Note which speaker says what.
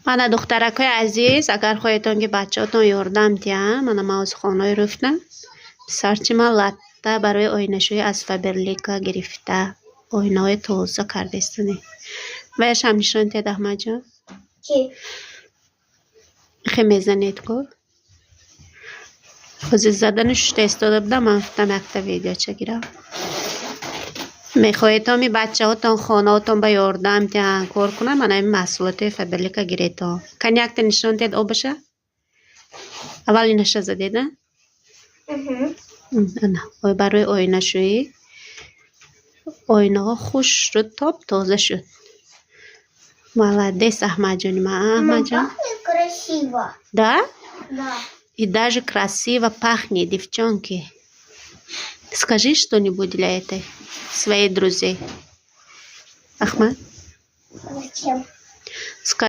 Speaker 1: Мана, духтаракҳои азиз, агар хоҳедтон, ки бачаҳотон ёрдам диҳанд, мана ман ҳозир хонаҳои рӯфтам. Писарчи ман латта барои оинашӯӣ аз Фаберлика гирифта. Оинаҳои тоза кардаистани. Ваяшам нишон диҳед, Аҳмадҷон.
Speaker 2: Ки?
Speaker 1: Хе мезанед ку. Ҳозир задану шушта истода будам, ман гуфтам, якта видеоча гирам. Мехоҳедтон, ми бачаҳотон хонаотон ба ёрдам диҳанд, кор кунанд, мана ин маҳсулоти Фаберлика гиретон. Кани, якта нишон диҳед обаша. Аввал инаша задед, а?
Speaker 2: Угу.
Speaker 1: Ана, барои оинашӯӣ оинаҳо хушрӯ топ тоза шуд. Молодец, Аҳмадҷони ман, Аҳмадҷон.
Speaker 2: Пахнет красиво.
Speaker 1: Да?
Speaker 2: Да.
Speaker 1: И даже красиво пахнет, девчонки. Скажи что-нибудь для этой своей друзей. Ахмад?
Speaker 2: Зачем?